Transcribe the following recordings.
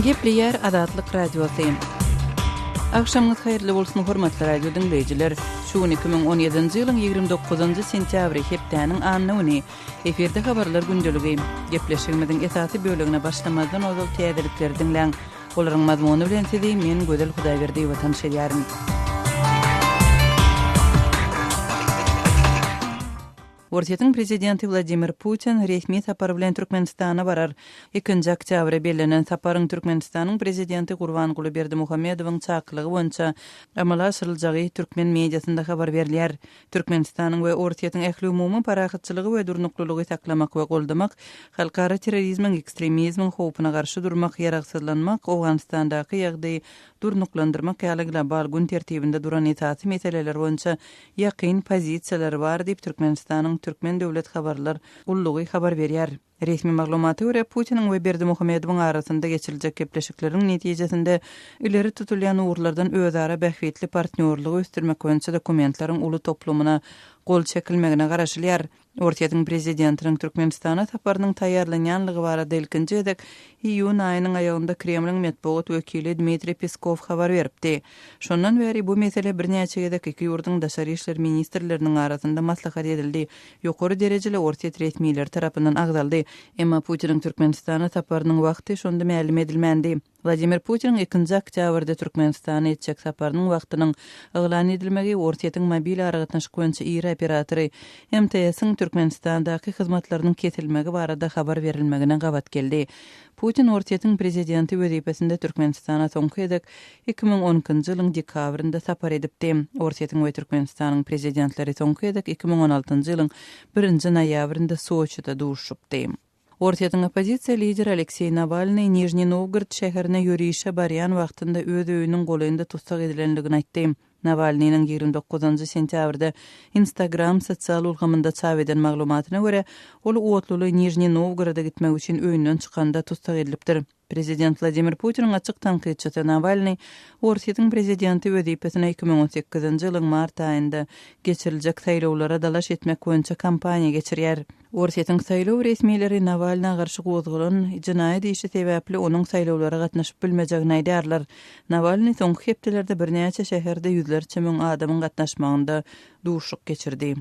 Gepleýär Azatlyk Radiosy. Agşamyňyz haýyrly bolsun, hormatly radio diňleýjiler! Şu gün 2017-nji ýylyň 29-njy sentýabry, hepdäniň anna güni. Efirde habarlar gündeligi. Gepleşigimiziň esasy bölegine başlamazdan ozal täzelikleri diňläň. Olaryň mazmuny bilen sizi men Gözel Hudaýberdiýewa tanyş edýärin. Orsýetiň prezidenti Wladimir Putin resmi sapar bilen Türkmenistana barar. Ikinji oktýabra bellenen saparyň Türkmenistanyň prezidenti Gurbanguly Berdimuhamedowyň çakylygy boýunça amala aşyryljagy türkmen mediasynda habar berilýär. Türkmenistanyň we Orsýetiň ähliumumy parahatçylygy we durnuklylygy saklamak we goldamak, halkara terrorizmiň, ekstremizmiň howpuna garşy durmak, ýaragsyzlanmak, Owganystandaky ýagdaýy durnuklandyrmak ýaly global gün tertibinde duran esasy meseleler boýunça ýakyn pozisiýalary bar diýip, Türkmenistanyň Türkmen döwlet habarlar gullugy habar berýär. Resmi maglumata görä, Putiniň we Berdimuhamedowyň arasynda geçiriljek gepleşikleriň netijesinde ileri tutulýan ugurlardan özara bähbitli partnýorlygy ösdürmek boýunça dokumentleriň uly toplumyna gol çekilmegine garaşylýar. Orsýetiň prezidentiniň Türkmenistana saparynyň taýýarlanýanlygy barada ilkinji gezek iýun aýynyň aýagynda Kremliň metbugat wekili Dmitriý Peskow habar beripdi. Şondan bäri bu mesele birnäçe gezek iki ýurduň daşary işler ministrleriniň arasynda maslahat edildi, ýokary derejeli orsýet resmileri tarapyndan agzaldy. Emma Putiniň Türkmenistana saparynyň wagty şonda mälim edilmändi. Wladimir Putiniň ikinji oktýabrda Türkmenistana etjek saparynyň wagtynyň yglan edilmegi Orsýetiň mobil aragatnaşyk boýunça iri operatory MTS-iň Türkmenistandaky hyzmatlarynyň kesilmegi barada habar berilmegine gabat geldi. Putin Orsýetiň prezidenti wezipesinde Türkmenistana soňky gezek 2012-nji ýylyň dekabrynda sapar edipdi. Orsýetiň we Türkmenistanyň prezidentleri soňky gezek 2016-njy ýylyň birinji noýabrynda Soçide duşuşypdy. Orsýetiň oppozisiýa lideri Alekseý Nawalnyý Nižniý Nowgorod şäherine ýörişe barýan wagtynda öz öýüniň golaýynda tussag edilendigini aýtdy. Nawalnynyň 29 sentýabrda Instagram sosial ulgamynda çap eden maglumatyna görä, ol otluly Nižniý Nowgoroda gitmek üçin öýünden çykanda tussag edilipdir. Prezident Wladimir Putiniň açyk tankytçysy Nawalnyý Orsýetiň prezidenti wezipesine 2018-nji ýylyň mart aýynda geçiriljek saýlawlara dalaş etmek boýunça kampaniýa geçirýär. Orsýetiň saýlaw resmileri Nawalna garşy gozgalan jenaýat işi sebäpli onuň saýlawlara gatnaşyp bilmejegini aýdýarlar. Nawalnyý soňky hepdelerde birnäçe şäherde ýüzlerçe müň adamyň gatnaşmagynda duşuşyk geçirdi.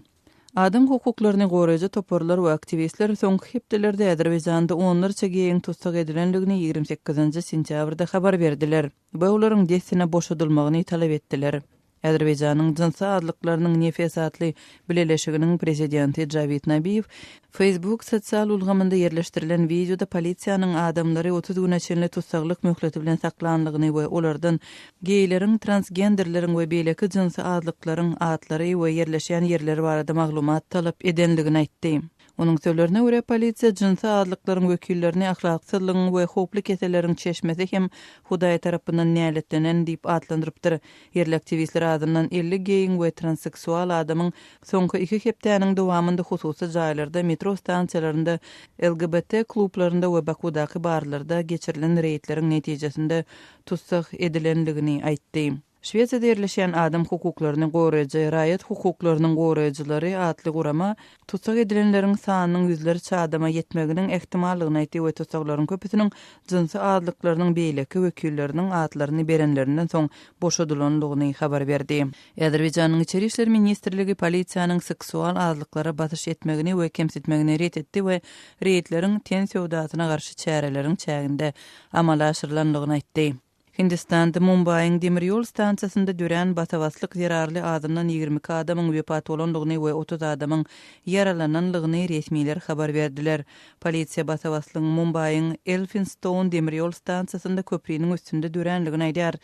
Adam hukuklaryny goraýjy toparlar we aktiwistler soňky hepdelerde Azerbaýjanda onlarça geýiň tussag edilendigini 28-nji sentýabrda habar berdiler we olaryň dessine boşadylmagyny talap etdiler. Azerbaýjanyň jynsy azlyklarynyň Nefes atly bileleşiginiň prezidenti Jawid Nabiýew Facebook sosial ulgamynda ýerleşdirilen wideoda polisiýanyň adamlary 30 güne çenli tussaglyk möhleti bilen saklandygyny we olardan geýleriň, transgenderleriň we beýleki jynsy azlyklaryň atlary we ýerleşýän ýerleri barada maglumat talap edendigini aýtdy. Onuň sözlerine görä, polisiýa jynsy azlyklaryň wekillerini ahlaksyzlygyň we howply keselleriň çeşmesi hem Hudaý tarapyndan näletlenen diýip atlandyrypdyr. Ýerli aktiwistler azyndan 50 geýiň we transseksual adamyň soňky iki hepdäniň dowamynda hususy jaýlarda, metro stansiýalarynda, LGBT klublarynda we Bakudaky barlarda geçirilen reýdleriň netijesinde tussag edilendigini aýtdy. Şwesiýada ýerleşýän adam hukuklaryny goraýjy Raýat hukuklarynyň goraýjylary atly gurama tussag edilenleriň sanynyň ýüzlerçe adama ýetmeginiň ähtimallygyny aýtdy we tussaglaryň köpüsiniň jynsy azlyklarynyň beýleki wekilleriniň atlaryny berenlerinden soň boşadylandygyny habar berdi. Azerbaýjanyň Içeri işler ministrligi polisiýanyň seksual azlyklara basyş etmegini we kemsitmegini ret etdi we reýdleriň ten söwdasyna garşy çäreleriň çäginde amala aşyrylandygyny aýtdy. Hindistanda Mumbaýyň demir ýol stansiýasynda dörän basa-baslyk zerarly azyndan 22 adamyň wepat bolandygyny we 30 adamyň ýaralananlygyny resmiler habar berdiler. Polisiýa basa-baslygyň Mumbaýyň Elfinstoun demir ýol stansiýasynda köpriniň üstünde döränligini aýdýar.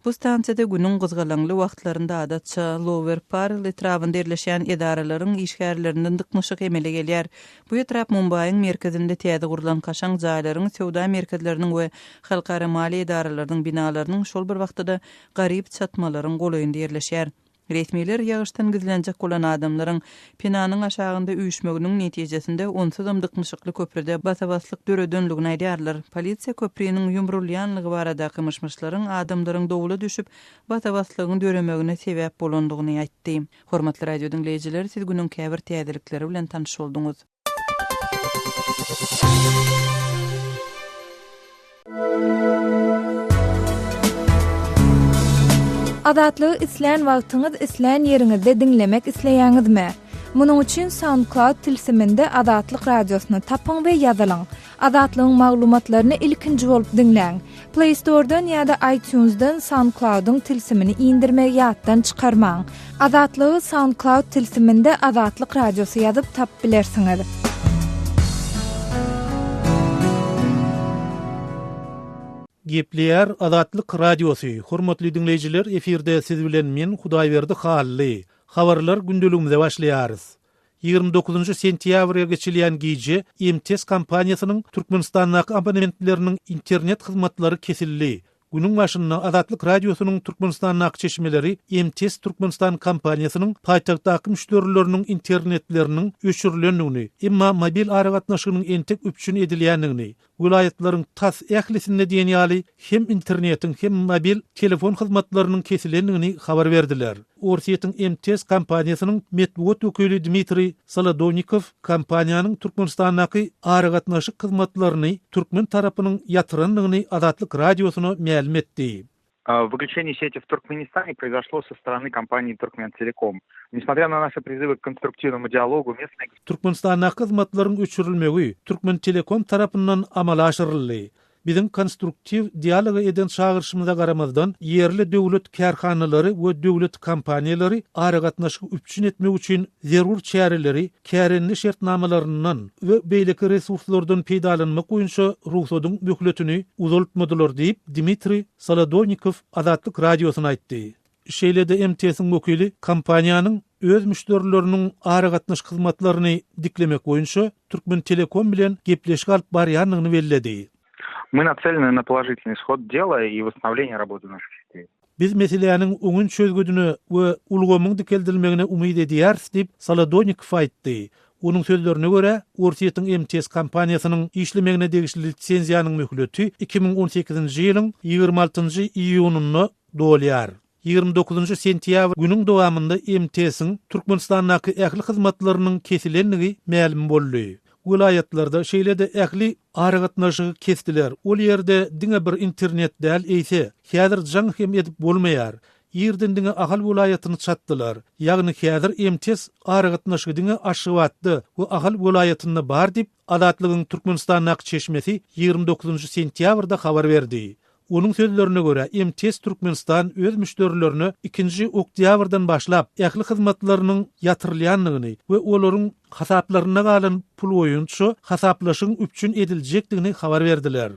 Bu stansiýada günüň gyzgalaňly wagtlarynda adatça Lower Parel etrabynda ýerleşýän edaralaryň işgärlerinden dyknyşyk emele gelýär. Bu etrap Mumbaýyň merkezinde täze gurlan kaşaň jaýlaryň, söwda merkezleriniň we halkara maliýe edaralarynyň binalarynyň, şol bir wagtda-da garyp çatmalaryň golaýynda ýerleşýär. Resmiler ýagyşdan gizlenjek bolan adamlaryň penanyň aşagynda üýşmeginiň netijesinde onsuzam dyknyşykly köprüde basa-baslyk döredenligini aýdýarlar. Polisiýa köpriniň ýumrulýanlygy baradaky myş-myşlaryň adamlaryň dowla düşüp, basa-baslygyň döremegine sebäp bolandygyny aýtdy. Hormatly radio diňleýjiler, siz günüň käbir täzelikleri bilen tanyş bolduňyz. Azatlygy islän wagtyňyz, islän ýeriňizde diňlemek isleýäňizmi? Munuň üçin SoundCloud tilsiminde Azatlyk Radiosyny tapyň we ýazylyň. Azatlygyň maglumatlaryny ilkinji bolup diňläň. Play Store-dan ýa-da iTunes-dan SoundCloud-yň tilsimini indirmegi ýatdan çykarmaň. Azatlygy SoundCloud tilsiminde Azatlyk Radiosy ýazyp tapyp bilersiňiz. Gepleýär Azatlyk Radiosy, Hormatly diňleýjiler efirde siz bilen men Hudaýberdi Hally. Habarlar gündeligimize başlaýarys. 29 sentýabrga geçilýän gije MTS kompaniýasynyň Türkmenistandaky abonementleriniň internet hyzmatlary kesildi. Günüň başynda Azatlyk Radiosynyň Türkmenistandaky çeşmeleri MTS Türkmenistan kompaniýasynyň paýtagtdaky müşderileriniň internetleriniň öçürilendigini, emma mobil aragatnaşygynyň entek üpjün edilýändigini, Welaýatlaryň tas ählisinde diýen ýaly hem internetiň, hem mobil telefon hyzmatlarynyň kesilendigini habar berdiler. Orsýetiň MTS kompaniýasynyň metbugat wekili Dmitriý Solodownikow kompaniýanyň Türkmenistandaky aragatnaşyk hyzmatlaryny türkmen tarapynyň ýatyrandygyny Azatlyk Radiosyna mälim etdi. Выключение сети в Туркменистане произошло со стороны компании Туркментелеком. Несмотря на наши призывы к конструктивному диалогу, местные... Türkmenistandaky hyzmatlaryň öçürilmegi Türkmentelekom tarapyndan amala aşyryldy. Biziň konstruktiw dialoga eden çagyryşymyza garamazdan, ýerli döwlet kärhanalary we döwlet kompaniýalary aragatnaşygy üpjün etmek üçin zerur çäreleri kärende şertnamalaryndan we beýleki resurslardan peýdalanmak boýunça rugsadyň möhletini uzaltmadylar diýip, Dmitriý Solodownikow Azatlyk Radiosyna aýtdy. Şeýle-de MTS-iň wekili kompaniýanyň öz müşderileriniň aragatnaşyk hyzmatlaryny diklemek boýunça Türkmentelekom bilen gepleşik alyp barýandygyny belledi. Мы нацелены на положительный исход дела и восстановление работы наших сетей. Biz meseläniň oňyn çözgüdine we ulgamyň dikeldilmegine umyt edýäris diýip, Solodonnikow aýtdy. Onuň sözlerine görä, Orsýetiň MTS kompaniýasynyň işlemegine degişli lisenziýanyň möhleti 2018-nji ýylyň 26-njy iýunynda dolýar. 29-njy sentýabr günüň dowamynda MTS-iň Türkmenistandaky ähli hyzmatlarynyň kesilendigi mälim boldy. Welaýatlarda şeýle-de ähli aragatnaşygy kesdiler. Ol ýerde diňe bir internet däl, eýse, häzir jaň hem edip bolmaýar. Irden diňe Ahal welaýatyny çatdylar. Ýagny häzir MTS aragatnaşygy diňe Aşgabatda we Ahal welaýatynda bar diýip, Azatlygyň Türkmenistandaky çeşmesi 29 sentýabrda habar berdi. Onuň sözlerine görä, MTS Türkmenistan öz müşderilerine ikinji oktýabrdan başlap ähli hyzmatlarynyň ýatyrylýandygyny we olaryň hasaplarynda galan pul boýunça hasaplaşygyň üpjün ediljekdigini habar berdiler.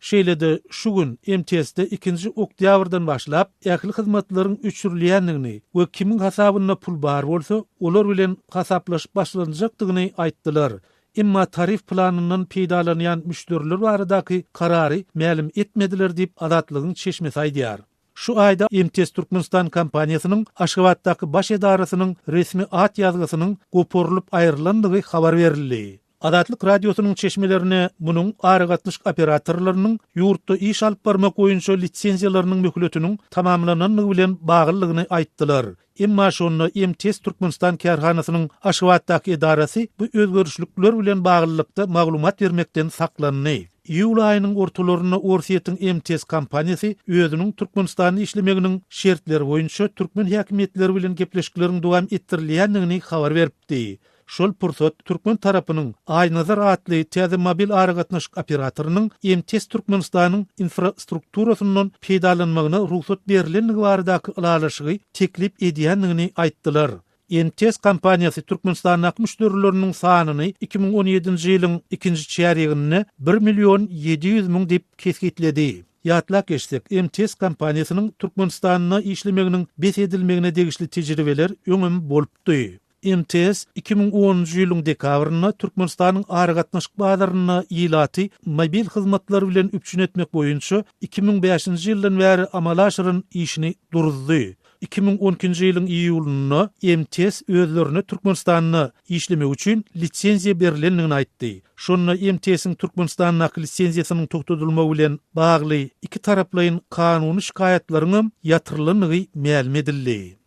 Şeýle-de, şu gün MTS-de ikinji oktýabrdan başlap ähli hyzmatlaryň öçürilýändigini we kimiň hasabynda pul bar bolsa, olar bilen hasaplaşyp başlanjakdygyny aýtdylar. Emma tarif planyndan peýdalanýan müşderiler baradaky karary mälim etmediler diýip, Azatlygyň çeşmesi aýdýar. Şu aýda MTS Türkmenistan kompaniýasynyň Aşgabatdaky baş edarasynyň resmi at ýazgysynyň goparylyp aýrylandygy habar berildi. Azatlyk Radiosynyň çeşmelerine munuň aragatnaşyk operatorlarynyň ýurtda iş alyp barmak boýunça lisenziýalarynyň möhletiniň tamamlanandygy bilen baglydygyny aýtdylar. Emma şonda MTS Türkmenistan kärhanasynyň Aşgabatdaky edarasy bu özgerişlikler bilen baglylykda maglumat bermekden saklandy. Iýul aýynyň ortalarynda Orsýetiň MTS kompaniýasy özüniň Türkmenistanda işlemeginiň şertleri boýunça türkmen häkimiýetleri bilen gepleşikleriň dowam etdirilýändigini habar beripdi. Şol pursat türkmen tarapynyň Aýnazar atly täze mobil aragatnaşyk operatorynyň MTS Türkmenistanyň infrastrukturasyndan peýdalanmagyna rugsat berlendigi baradaky ylalaşygy teklip edýändigini aýtdylar. MTS kompaniýasy Türkmenistandaky müşderileriniň sanyny 2017-nji ýylyň ikinji çärýeginde bir million 700 müň diýip kesgitledi. Ýatlap geçsek, MTS kompaniýasynyň Türkmenistanda işlemeginiň bes edilmegine degişli tejribeler öňem bolupdy. MTS 2010-njy ýylyň dekabrynda Türkmenistanyň aragatnaşyk bazarynda ilaty mobil hyzmatlar bilen üpjün etmek boýunça 2005-nji ýyldan bäri amala aşyran işini duruzdy. 2012-nji ýylyň iýulynda MTS özlerine Türkmenistanda işlemek üçin lisenziýa berlendigini aýtdy. Şonda MTS-iň Türkmenistandaky lisenziýasynyň togtadylmagy bilen bagly ikitaraplaýyn kanuny şikaýatlaryňam ýatyrylandygy mälim edildi.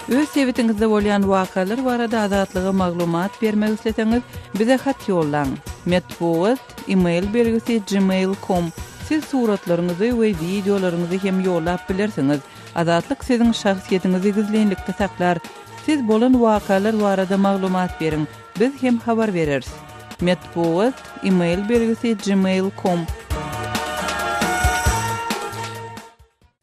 Öz sebitiňizde bolýan wakalar barada Azatlyga maglumat bermek isleseňiz, bize hat ýollaň. Metbugat, e-mail belgisi gmail com. Siz suratlaryňyzy we wideolaryňyzy hem ýollap bilersiňiz. Azatlyk siziň şahsyýetiňizi gizlinlikde saklar. Siz bolan wakalar barada maglumat beriň, biz hem habar bereris. Metbugat, email belgisi gmail com.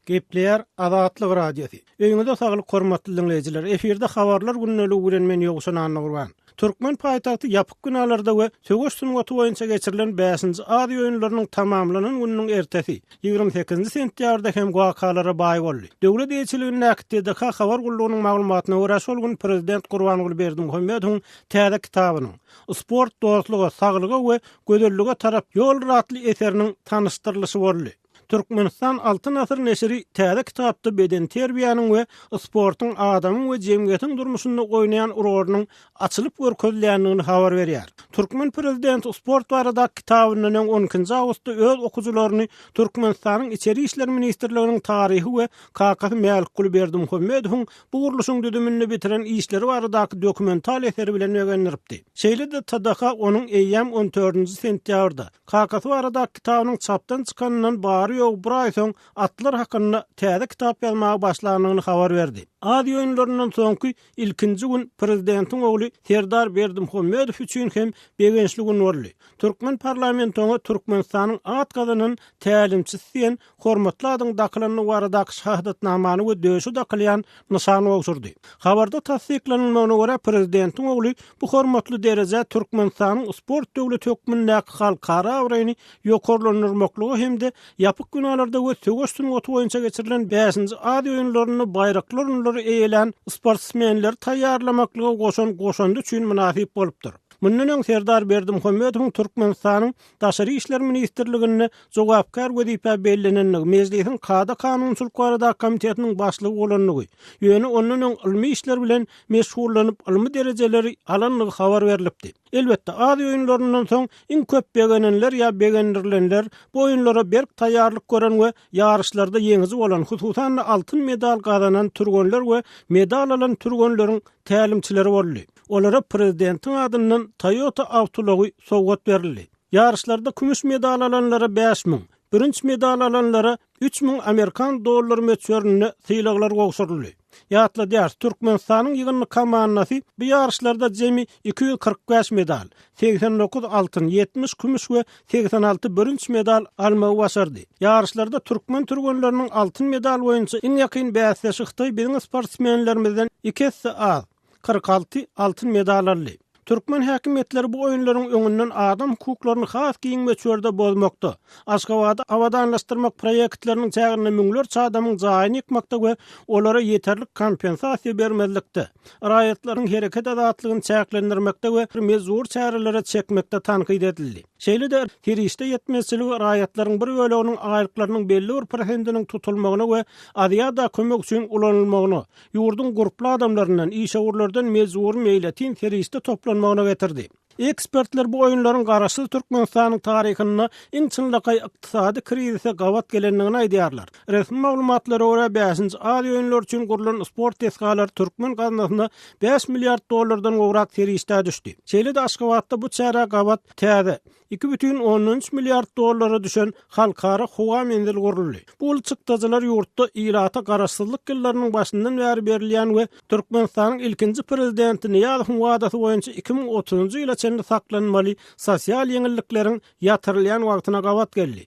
Gepleýär Azatlyk Radiosy. Öýüňize saglyk hormatly diňleýjiler. Efirde habarlar gündeligi bilen men Ýowşan Annagurban. Türkmen paýtagty ýapyk binalarda we söweş sungaty boýunça geçirilen bäşinji Aziýa oýunlarynyň tamamlanan gününiň ertesi, 28-nji sentýabrda hem wakalara baý boldy. Döwlet eýeçiligindäki TDH habar gullugynyň maglumatyna görä, şol gün prezident Gurbanguly Berdimuhamedowyň täze kitabynyň, Sport dostluga, saglyga we gözellige tarap ýoldur atly eseriniň tanyşdyrylyşy boldy. Türkmenistan Altyn asyr neşiri täze kitapda bedenterbiýäniň we sportuň adamyň we jemgyýetiň durmuşynda oýnaýan rolunyň açylyp görkezilýändigini habar berýär. Türkmen prezidenti sport baradaky kitabyndan öň on ikinji awgustda öz okyjylaryny Türkmenistanyň Içeri işler ministrliginiň taryhy we kakasy Mälikguly Berdimuhamedowyň bu gurluşyň düzüminde bitiren işleri baradaky dokumental eseri bilen begendiripdi. Şeýle-de TDH onuň eýýäm on dördünji sentýabrda, Kakasy baradaky kitabynyň çapdan çykanyndan bary-ýogy bir aý soň atlar hakynda täze kitap ýazmaga başlandygyny habar berdi. Aziýa oýunlaryndan soňky ilkinji gün prezidentiň ogly Serdar Berdimuhamedow üçin hem begençli gün boldy. Türkmen parlamenti oňa Türkmenistanyň at gazanan tälimçisi diýen hormatly adyň dakylandygy baradaky şahadatnamany we döşe dakylýan nyşany gowşurdy. Habarda tassyklanylmagyna görä, prezidentiň ogly bu hormatly derejä Türkmenistanyň sport döwleti hökmündäki halkara abraýyny ýokarlandyrmaklyga hem-de ýapyk binalarda we söweş sungaty boýunça geçirilen bäşinji Aziýa oýunlarynda baýrakly orunlary eýelän sportsmenleri taýýarlamaklyga goşan goşandy üçin mynasyp bolupdyr. Mundan öň Serdar Berdimuhamedowyň Türkmenistanyň Daşary işler ministrliginde jogapkär wezipä bellenendigi, Mejlisiň kada-kanunçylyk baradaky komitetiniň başlygy bolandygy, ýöne ondan öň ylmy işler bilen meşgullanyp, ylmy derejeleri alandygy habar berlipdi. Elbetde, Aziýa oýunlaryndan soň iň köp begenenler ýa begendirilenler bu oýunlara berk taýýarlyk gören we ýaryşlarda ýeňiji bolan, hususan-da altyn medal gazanan türgenler we medal alan türgenleriň tälimçileri boldy. Olara prezidentiň adyndan Toyota awtoulagy sowgat berildi. Ýaryşlarda kümüş medal alanlara 5000, bürünç medal alanlara 3000 amerikan dollary möçberinde sylaglar gowşuryldy. Ýatladýarys, Türkmenistanyň ýygyndy komandasy bu ýaryşlarda jemi 245 medal, 89 altyn, 70 kümüş we 86 bürünç medal almagy başardy. Ýaryşlarda türkmen türgenleriniň altyn medal boýunça iň ýakyn bäsdeşi Hytaý biziň sportsmenlerimizden iki esse az, 46 altyn medal aldy. Türkmen häkimiýetleri bu oýunlaryň öňünden adam hukuklaryny has giň möçberde bozmakda, Aşgabady abadanlaşdyrmak proýektleriniň çäginde müňlerçe adamyň jaýyny ýykmakda we olara ýeterlik kompensasiýa bermezlikde, raýatlaryň hereket azatlygyny çäklendirmekde we mejbury çärelere çekmekde tankyt edildi. Şeýle-de, serişde ýetmezçiligi raýatlaryň bir böleginiň aýlyklarynyň belli bir prosentiniň tutulmagyna we Aziada kömek üçin ulanylmagyna, ýurduň gurply adamlaryndan, işewürlerden mejbury meýletin serişde toplanmagyna getirdi. Ekspertler bu oýunlaryň garaşsyz Türkmenistanyň taryhynda iň çynlakaý ykdysady krizise gabat gelendigini aýdýarlar. Resmi maglumatlara görä, bäşinji Aziýa oýunlary üçin gurlan sport desgalary türkmen gaznasyna bäş milliard dollardan gowrak serişdä düşdi. Şeýle-de Aşgabatda bu çärä gabat täze, 2,3 milliard dollara düşen halkara howa menzili guruldy. Bu uly çykdajylar ýurtda ilata garaşsyzlyk ýyllarynyň başyndan bäri berilýän we Türkmenistanyň ilkinji Prezidenti Nyýazowyň wadasy boýunça 2030-njy ýyla çenli saklanmaly sosial ýeňillikleriň ýatyrylýan wagtyna gabat geldi.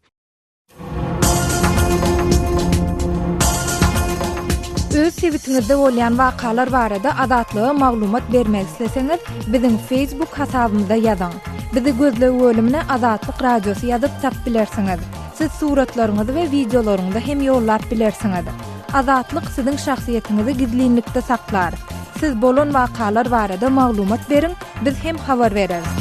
Öz sebitiňizde bolýan wakalar barada Azatlyga maglumat bermek isleseňiz, biziň Facebook hasabymyza ýazyň. Bizi gözleg bölümine Azatlyk Radiosy ýazyp tap bilersiňiz. Siz suratlaryňyzy we wideolaryňyzy hem ýollap bilersiňiz. Azatlyk siziň şahsyýetiňizi gizlinlikde saklar. Siz bolan wakalar barada maglumat beriň, biz hem habar bereris.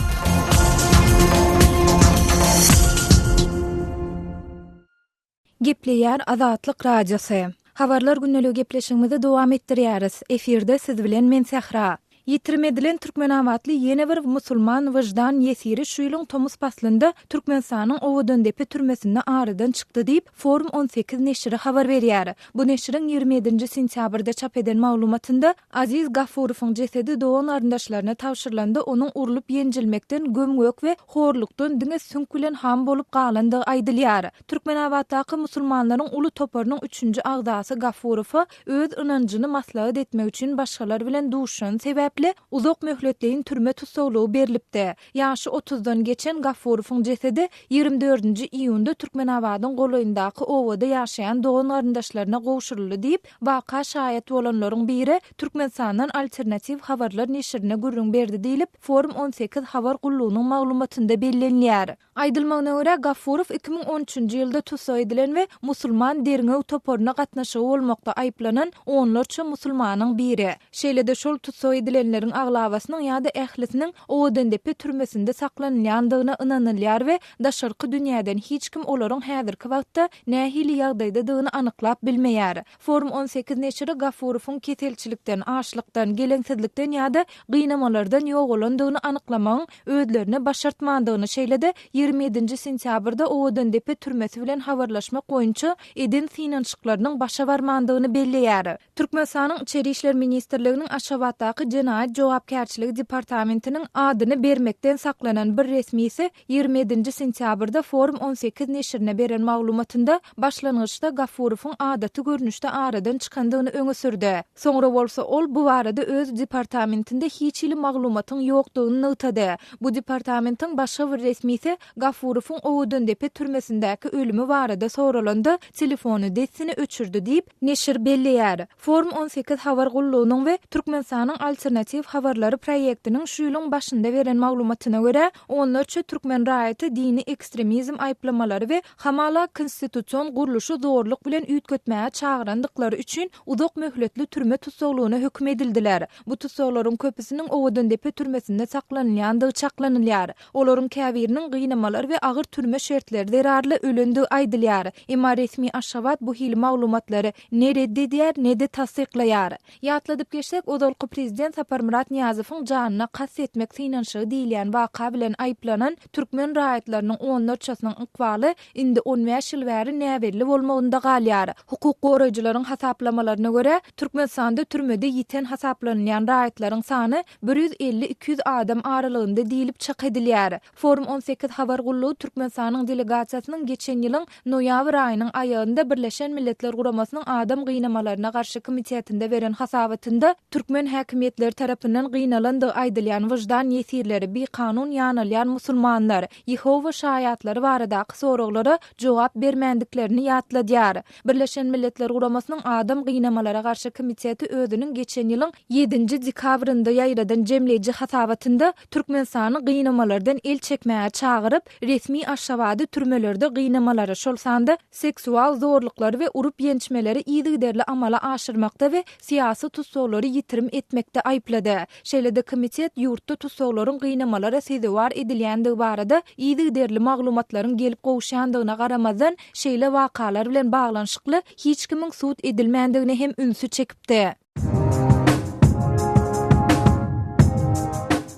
Gepleýär Azatlyk Radiosy. Habarlar gündeligi gepleşigimizi dowam etdirýäris. Efirde siz bilen men Sähra. Ýitirim edilen türkmenabatly ýene bir musulman wyždan ýesiri şu ýylyň tomus paslynda Türkmenistanyň Owadandepe türmesinde aradan çykdy diýip, Forum 18 neşiri habar berýär. Bu neşiriň 27-nji sentýabrda çap eden maglumatynda, Aziz Gafurowyň jesedi dogan-garyndaşlaryna tabşyrylanda onuň urlup-ýenjilmekden göm-gök we horlukdan diňe süňk bilen ham bolup galandygy aýdylýar. Türkmenabatdaky musulmanlaryň uly toparynyň üçünji agzasy Gafurowa öz ynanjyny maslahat etmek üçin başgalar bilen duşuşany sebäpli uzak möhletleýin türme tussaglygy berlipdi. Ýaşy otuzdan geçen Gafurowyň jesedi 24-nji iýunda Türkmenabadyň golaýyndaky obada ýaşaýan dogan-garyndaşlaryna gowşuryldy diýip, waka şaýat bolanlaryň biri Türkmenistandan Alternatiw habarlar neşirine gürrüň berdi diýlip, Forum 18 habar gullugynyň maglumatynda bellenilýär. Aýdylmagyna görä, Gafurow 2013-nji ýylda tussag edilen we musulman derňew toparyna gatnaşygy bolmakda aýyplanan onlarça musulmanyň biri. Şeýle-de şol tussag edilenleriň aglabasynyň ýa-da ählisiniň Owadandepe türmesinde saklanylýandygyna ynanylýar we daşarky dünýäden hiç kim olaryň häzirki wagtda nähili ýagdaýdadygyny anyklap bilmeýär. Forum 18 neşiri Gafurowyň keselçilikden, açlykdan, geleňsizlikden ýa-da gynamalardan ýogalandygyny anyklamagyň özlerine başartmandygyny, şeýle-de 27-nji sentýabrda Owadandepe türmesi bilen habarlaşmak boýunça eden synanyşyklarynyň başa barmandygyny belleýär. Türkmenistanyň Içeri işler ministrliginiň Aşgabatdaky Jenaýat jogapkärçiligi departamentiniň adyny bermekden saklanan bir resmisi 27-nji sentýabrda Forum 18 neşirine beren maglumatynda başlangyçda Gafurowyň adaty görnüşde aradan çykandygyny öňe sürdi. Soňra bolsa ol bu barada öz departamentinde hiç hili maglumatyň ýokdugyny nygtady. Bu departamentiň başga bir resmisi Gafurowyň Owadandepe türmesindäki ölümi barada soralanda telefony dessine öçürdi diýip, neşir belleýär. Forum 18 habar gullugynyň we Türkmenistanyň Alternatiw habarlary proýektiniň şu ýylyň başynda beren maglumatyna görä, onlarça türkmen raýaty dini ekstremizm aýyplamalary we hamala konstitusion gurluşy zorluk bilen üýtgetmäge çagyrandyklary üçin uzak möhletli türme tussaglygyna höküm edildiler. Bu tussaglaryň köpüsiniň Owadandepe türmesinde saklanylýandygy çaklanylýar. Olaryň käbiriniň gynamalar we agyr türme şertleri zerarly ölendigi aýdylýar. Emma resmi Aşgabat bu hili maglumatlary ne ret edýär, ne-de tassyklaýar. Ýatladyp geçsek, ozalky prezident Saparmyrat Nyýazowyň janyna kast etmek synanyşygy diýilýän waka bilen aýyplanan türkmen raýatlarynyň onlarçasynyň ykbaly indi on bäş ýyl bäri näbelli bolmagynda galýar. Hukuk goraýjylaryň hasaplamalaryna görä, Türkmenistanda türmede ýiten hasaplanylýan raýatlaryň sany 150-200 adam aralygynda diýlip çak edilýär. Forum 18 habar gullugy Türkmenistanyň delegasiýasynyň geçen ýylyň noýabr aýynyň aýagynda Birleşen Milletler Guramasynyň Adam gynamalaryna garşy komitetinde beren hasabatynda türkmen häkimiýetleri tarapyndan gynalandygy aýdylýan wyždan ýesirleri, bikanun ýanalýan musulmanlar, Ýehowa şaýatlary baradaky soraglara jogap bermändiklerini ýatladýar. Birleşen Milletler Guramasynyň Adam gynamalara garşy komiteti özüniň geçen ýylyň ýedinji dekabrynda ýaýradan jemleýji hasabatynda Türkmenistany gynamalardan el çekmäge çagyryp, resmi Aşgabady türmelerde gynamalary, şol sanda seksual zorluklary we urup-ýençmeleri yzygiderli amala aşyrmakda we syýasy tussaglary ýitirim etmekde aýyplady. Şeýle-de komitet ýurtda tussaglaryň gynamalara sezewar edilýändigi barada yzygiderli maglumatlaryň gelip gowuşýandygyna garamazdan, şeýle wakalar bilen baglanyşykly hiç kimiň sud edilmändigine hem ünsi çekipdi.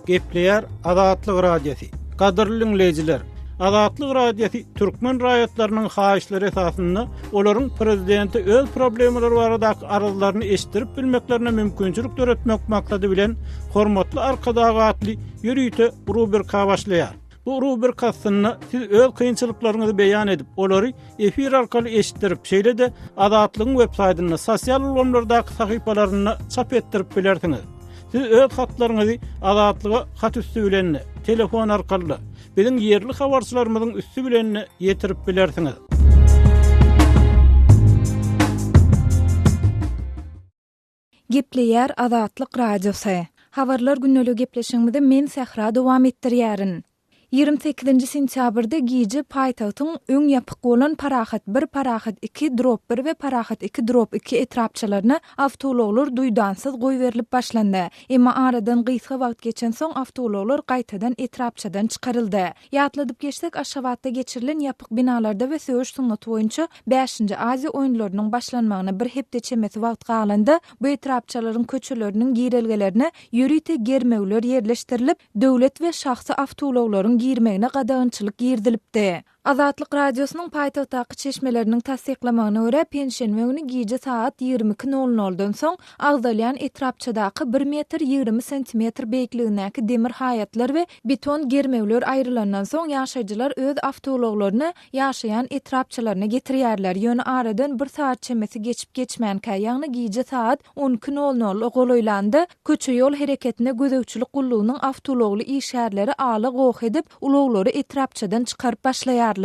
Gepleýär Azatlyk Radiosy. Gadyrly diňleýjiler, Azatlyk Radiosy türkmen raýatlarynyň haýyşlary esasynda olaryň prezidente öz problemalary baradaky arzlaryny eşitdirip bilmeklerine mümkinçilik döretmek maksady bilen Hormatly Arkadag atly ýörite rubrika başlaýar. Bu rubrika astynda siz öz kynçylyklaryňyzy beýan edip, olary efir arkaly eşitdirip, şeýle-de Azatlygyň web-saýtynda, sosial ulgamlardaky sahypalarynda çap etdirip bilersiňiz. Siz öz hatlaryňyzy Azatlyga hat üsti bilen-de, telefon arkaly-da, biziň ýerli habarçylarymyzyň üsti bilen-de ýetirip bilersiňiz. Gepleýär Azatlyk Radiosy. Habarlar gündeligi gepleşigimizi men Sähra dowam etdirýärin. 28-nji sentýabrda gije paýtagtyň öň ýapyk bolan Parahat bir, Parahat iki, Drop bir we Parahat iki, Drop iki etrapçalaryna awtoulaglar duýdansyz goýberilip başlandy. Emma aradan gysga wagt geçensoň awtoulaglar gaýtadan etrapçadan çykaryldy. Ýatladyp geçsek, Aşgabatda geçirilen ýapyk binalarda we söweş sungaty boýunça bäşinji Aziýa oýunlarynyň başlanmagyna bir hepde çemesi wagt galanda, bu etrapçalaryň köçeleriniň girelgelerine ýörite germewler ýerleşdirilip, döwlet we şahsy awtoulaglaryň girmegine gadagançylyk girizilipdi. Azatlyk Radiosynyň paýtagtdaky çeşmeleriniň tassyklamagyna görä, penşenbe güni gije sagat 22 nol noldan soň agzalýan etrapçadaky bir metr 20 santimetr beýikligindäki demir haýatlar we beton germewler aýrylandan soň ýaşaýjylar öz awtoulaglaryny ýaşaýan etrapçalaryna getirýärler, ýöne aradan bir sagat çemesi geçip-geçmänkä, ýagny gije sagat 12 nol nola golaýlanda, köçe-ýol hereketine gözegçilik gullugynyň awtoulagly işgärleri ala-goh edip, ulaglary etrapçadan çykaryp başlaýarlar.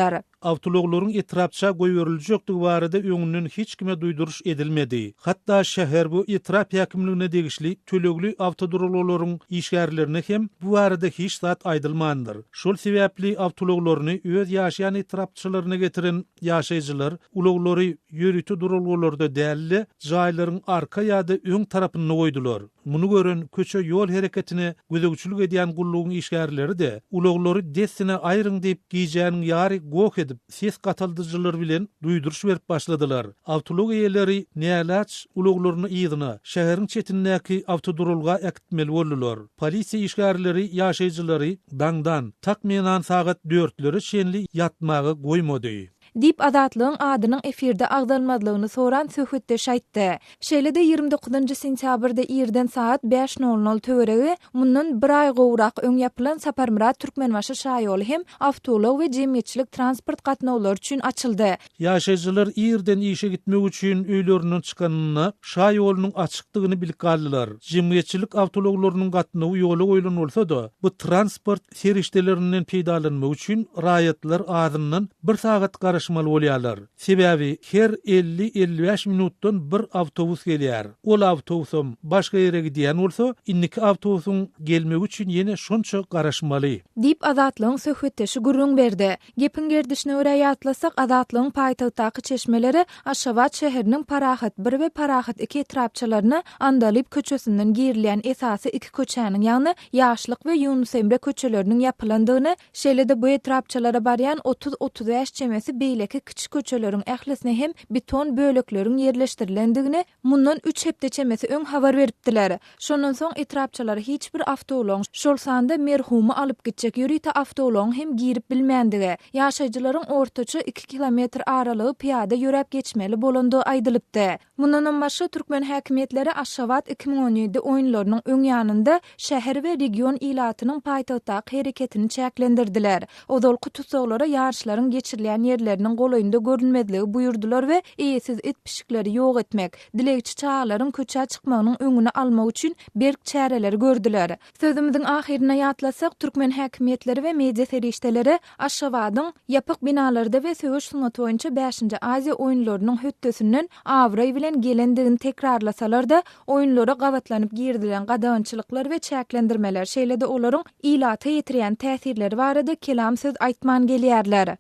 Awtoulaglaryň etrapça goýberiljekdigi barada öňünden hiç kime duýduryş edilmedi. Hatda şäher we etrap häkimligine degişli tölegli awtoduralgalaryň işgärlerine hem bu barada hiç zat aýdylmandyr. Şol sebäpli awtoulaglaryny öz ýaşaýan etrapçalaryna getiren ýaşaýjylar ulaglary ýörite duralgalarda däl-de, jaýlaryň arka ýa-da öň tarapynda goýdular. Muny gören köçe-ýol hereketine gözegçilik edýän gullugyň işgärleri-de, ulaglary dessine aýryň diýip, gijäniň ýary goh edip, ses gataldyjylar bilen duýduryş berip başladylar. Awtoulag eýeleri nälaç ulaglaryny yzyna, şäheriň çetindäki awtoduralga äkitmeli boldular. Polisiýa işgärleri ýaşaýjylary daňdan, takmynan sagat dörtlere çenli ýatmaga goýmady. Diýip, Azatlygyň adynyň efirde agzalmazlygyny soran söhbetdeş aýtdy. Şeýle-de, 29 sentýabrda irden sagat bäş nol nol töweregi, mundan bir aý gowrak öň ýapylan Saparmyrat Türkmenbaşy şaýoly hem awtoulag we jemgyýetçilik transport gatnawlary üçin açyldy. Ýaşaýjylar irden işe gitmek üçin öýlerinden çykanynda şaýolunyň açykdygyny bilip galdylar. Jemgyýetçilik awtoulaglarynyň gatnawy ýola goýlan bolsa-da, bu transport serişdelerinden peýdalanmak üçin raýatlar azyndan bir sagat garaşmaly bolýarlar. Sebäbi her 50-55 minutdan bir awtobus gelýär. Ol awtobusam başga ýere gidýän bolsa, indiki awtobusyň gelmegi üçin ýene şonça garaşmaly. Diýip, Azatlygyň söhbetdeşi gürrüň berdi. Gepiň gerdişine görä ýatlasak, Azatlygyň paýtagtdaky çeşmeleri Aşgabat şäheriniň Parahat bir we Parahat iki etrapçalaryna Andalyp köçesinden girilýän esasy iki köçäniň, ýagny Ýaşlyk we Ýunus Emre köçeleriniň ýapylandygyny, şeýle-de bu etrapçalara barýan otuz-otuz bäş çemesi beýleki kiçi köçeleriň ählisine hem beton bölekleriň ýerleşdirilendigini mundan üç hepde çemesi öň habar beripdiler. Şondan soň etrapçalara hiç bir awtoulagyň, şol sanda merhumy alyp gitjek ýörite awtoulagyň hem girip bilmändigi, ýaşaýjylaryň ortaça iki kilometr aralygy pyýada ýöräp geçmeli bolandygy aýdylypdy. Mundanam başga, türkmen häkimiýetleri Aşgabat 2017 oýunlarynyň öň ýanynda şäher we region ilatynyň paýtagtdaky hereketini çäklendirdiler. Ozalky tussaglara ýaryşlaryň geçirilýän ýerleriniň golaýynda görünmezligi buýurdylar we eýesiz it-pişikleri ýok etmek, dilegçi çagalaryň köçä çykmagynyň öňüni almak üçin berk çäreleri gördüler. Sözümiziň ahyrynda ýatlasak, türkmen häkimiýetleri we media serişdeleri Aşgabadyň ýapyk binalarda we söweş sungaty boýunça bäşinji Aziýa oýunlarynyň hötdesinden abraý bilen gelendigini tekrarlasalar-da, oýunlara gabatlanyp girizilen gadagançylyklar we çäklendirmeler, şeýle-de olaryň ilata ýetirýän täsirleri barada kelam söz aýtman gelýärler.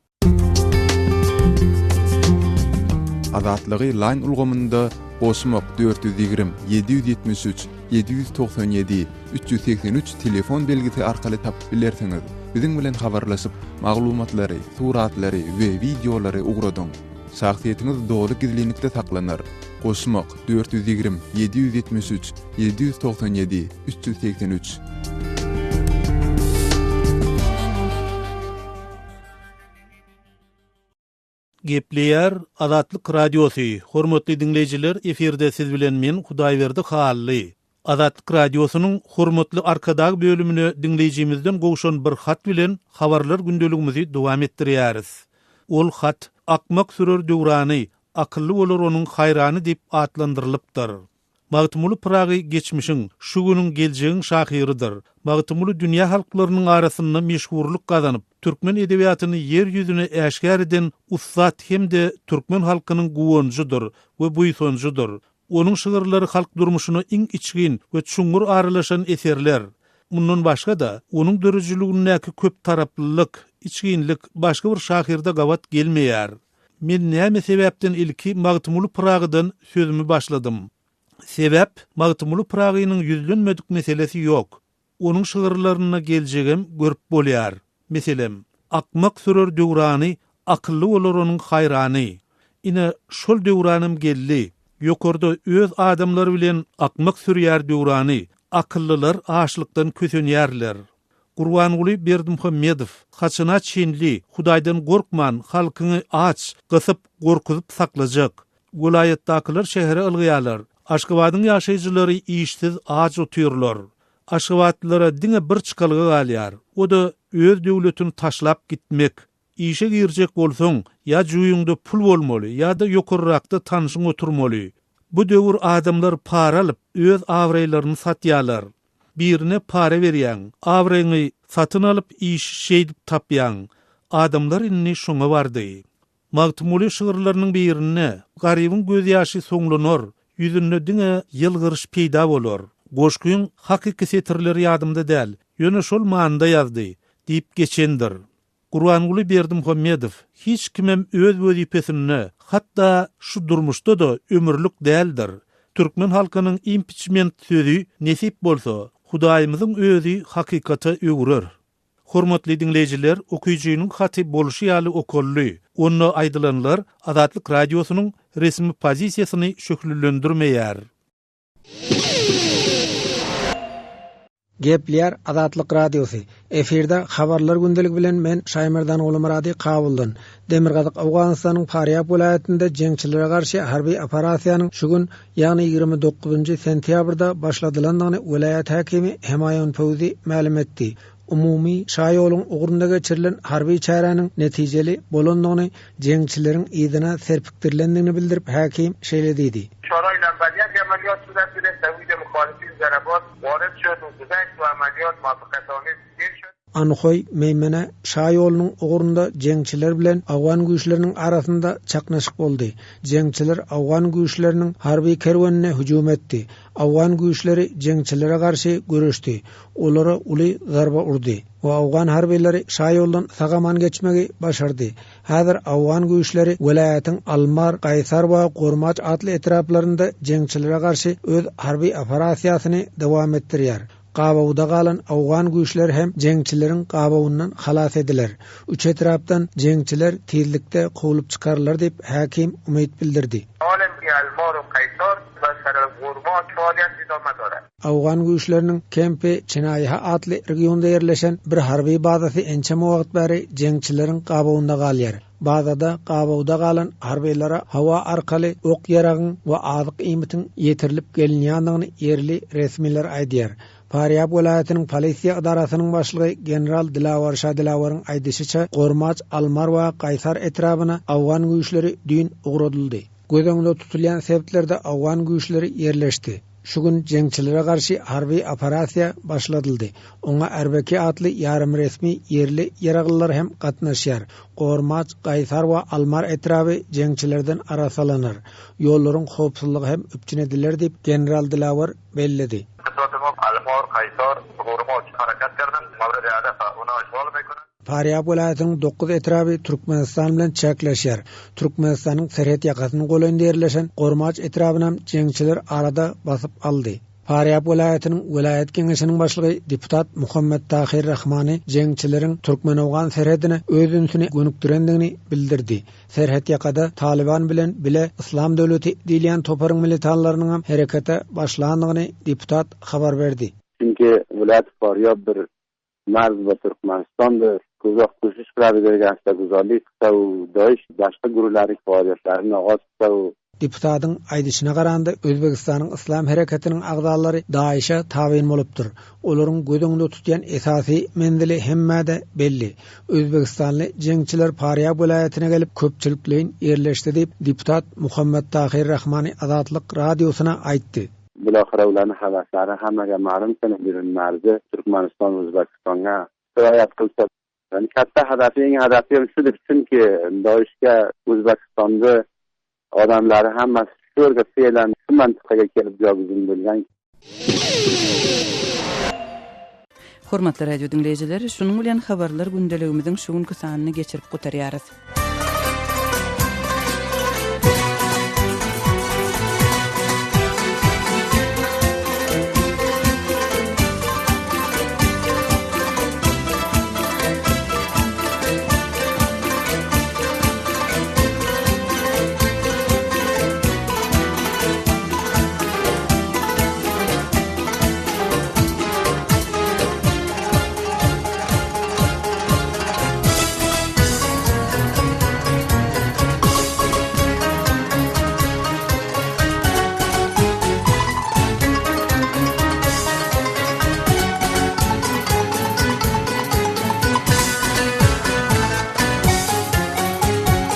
Azatlygy Line ulgamynda goşmak 420 773 797 383 telefon belgisi arkaly tapyp bilersiňiz. Biziň bilen habarlaşyp, maglumatlary, suratlary we wideolary ugradyň. Şahsyýetiňiz doly gizlinlikde saklanar. Goşmak 420 773 797 383. Gepleýär Azatlyk Radiosy, Hormatly diňleýjiler, efirde siz bilen men Hudaýberdi Hally. Azatlyk Radiosynyň Hormatly Arkadag bölümine diňleýjimizden gowşan bir hat bilen habarlar gündeligimizi dowam etdirýäris. Ol hat Akmak sürer döwrany, akylly bolar onuň haýrany diýip atlandyrylypdyr. Magtymguly Pyragy geçmişiň, şu günüň, geljegiň şahyrydyr. Magtymguly dünýä halklarynyň arasynda meşhurlyk gazanyp, türkmen edebiýatyny ýer ýüzüne äşgär eden ussat hem-de türkmen halkynyň guwanjydyr we buýsanjydyr. Onuň şygyrlary halk durmuşyna iň içgin we çuňňur aralaşan eserler. Mundan başga-da, onuň döredijiligindäki köptaraplylyk, içginlik başga bir şahyrda gabat gelmeýär. Men näme sebäpden ilki Magtymguly Pyragydan sözümi başladym? Sebäp, Magtymguly Pyragynyň ýüzlenmedik meselesi ýok. Onuň şygyrlarynda geljegem görüp bolýar. Meselem, Akmak sürer döwrany, akylly bolar onuň haýrany. Ine, şol döwranam geldi. Ýokarda öz adamlary bilen akmak sürýär döwrany, akyllylar açlykdan kösenýärler. Gurbanguly Berdimuhamedow, haçana çenli Hudaýdan gorkman halkyňy aç, gysyp, gorkuzyp saklajak? Welaýatdakylar şähere ylgaýarlar. Aşgabadyň ýaşaýjylary işsiz, aç otyrlar. Aşgabatlylara diňe bir çykalga galýar, o-da öz döwletini taşlap gitmek. Işe girjek bolsaň, ýa jübiňde pul bolmaly, ýa-da ýokarrakda tanşyň oturmaly. Bu döwür adamlar para alyp, öz abraýlaryny satýarlar. Birine para berýäň, abraýyňy satyn alyp işi şeýdip tapýaň. Adamlar indi şoňa bardy. Magtymguly şygyrlarynyň birinde, Garybyň gözýaşy soňlanar, ýüzünde diňe ýylgyryş peýda bolar. Goşgyň hakyky setirleri ýadymda däl, ýöne şol manyda ýazdy, diýip geçendir. Gurbanguly Berdimuhamedow, Hiç kimem öz wezipesinde, hatda şu durmuşda-da ömürlik däldir. Türkmen halkynyň impiçment sözi nesip bolsa, Hudaýymyzyň özi hakykata öwrer. Hormatly diňleýjiler, okyjynyň haty bolşy ýaly okaldy. Onda aýdylanlar Azatlyk Radiosynyň resmi pozisiýasyny şöhlelendirmeýär. Gepleýär Azatlyk Radiosy. Efirde Habarlar gündeligi bilen men Şaýmerdan Gulumyrady Kabuldan. Demirgazyk Owganystanyň Farýab welaýatynda jeňçilere garşy harby operasiýanyň şu gün, ýagny 29-njy sentýabrda başladylandygyny welaýat häkimi Hemaýun Fewzi mälim etdi. Umumy şaýoluň ugrunda geçirilen harby çäräniň netijeli bolandygyny, jeňçileriň yzyna serpikdirilendigini bildirip, häkim şeýle diýdi. Anhoý, Meýmene şaýolunyň ugrunda jeňçiler bilen owgan güýçleriniň arasynda çaknyşyk boldy. Jeňçiler owgan güýçleriniň harby kerwenine hüjüm etdi. Owgan güýçleri jeňçilere garşy göreşdi, olara uly zarba urdy we owgan harbylary şaýoldan sag-aman geçmegi başardy. Häzir owgan güýçleri welaýatyň Almar, Gaýsar we Gormaç atly etraplarynda jeňçilere garşy öz harby operasiýasyny dowam etdirýär. Gabawda galan owgan güýçleri hem jeňçileriň gabawyndan halas ediler. Üç etrapdan jeňçiler tizlikde kowlup çykarylar diýip, häkim umyt bildirdi. Owgan güýçleriniň Kempi Çenaýha atly regionda ýerleşen bir harby bazasy ençeme wagt bäri jeňçileriň gabawynda galýar. Bazada gabawda galan harbylara howa arkaly ok-ýaragyň we azyk-iýmitiň ýetirilip gelinýändigini ýerli resmiler aýdýar. Farýab welaýatynyň polisiýa edarasynyň başlygy general Dilawar Şa Dilawaryň aýdyşyça, Gormaç, Almar we Gaýsar etrabyna owgan güýçleri düýn ugradyldy. Göz öňünde tutulýan sebitlerde owgan güýçleri ýerleşdi. Şu gün jeňçilere garşy harby operasiýa başladyldy. Oňa Erbeki atly ýarym-resmi ýerli ýaraglylar hem gatnaşýar. Gormaç, Gaýsar we Almar etraby jeňçilerden arassalanar. Ýollaryň howpsuzlygy hem üpjün ediler diýip, general Dilawar belledi. Farýab welaýatynyň dokuz etraby Türkmenistan bilen çäkleşýär. Türkmenistanyň serhet ýakasynyň golaýynda ýerleşen Gormaç etrabynam jeňçiler arada basyp aldy. Farýab welaýatynyň welaýat geňeşiniň başlygy deputat Muhammet Tahyr Rahmany jeňçileriň türkmen-owgan serhedine öz ünsüni gönükdirendigini bildirdi. Serhet ýakada Talyban bilen bile Yslam döwleti diýilýän toparyň militanlarynyňam herekete başlandygyny deputat habar berdi. Çünki welaýat Farýab bir Marz we Türkmenistandyr. Köpräk köşiş qiladi bergan qilsa u Doiş başga guruhlaryň faoliyatlarini og'oz qilsa u. Deputatyň aýdyşyna garanda, Özbegistanyň Yslam hereketiniň agzalary DAIŞ-e tabyn bolupdyr. Olaryň göz öňünde tutýan esasy menzili hemmä-de belli. Özbegistanly jeňçiler Farýab welaýatyna gelip, köpçülikleýin ýerleşdi diýip, deputat Muhammet Tahyr Rahmani Azatlyk Radiosyna aýtdy. Bilahyra ularni havaslari hammaga ma'lum Birin marzi Turkmaniston O'zbekistonga sirayat qilsa yani katta hadafi eng hadafi ham shudir chunki doishga O'zbekistonni odamlari hammasi shu yerga fe'lan shu mintaqaga kelib joyguzim bo'lgan. Hormatly radio diňleýjiler, şunuň bilen habarlar gündeligimiziň şu günki sanyny geçirip gutarýarys.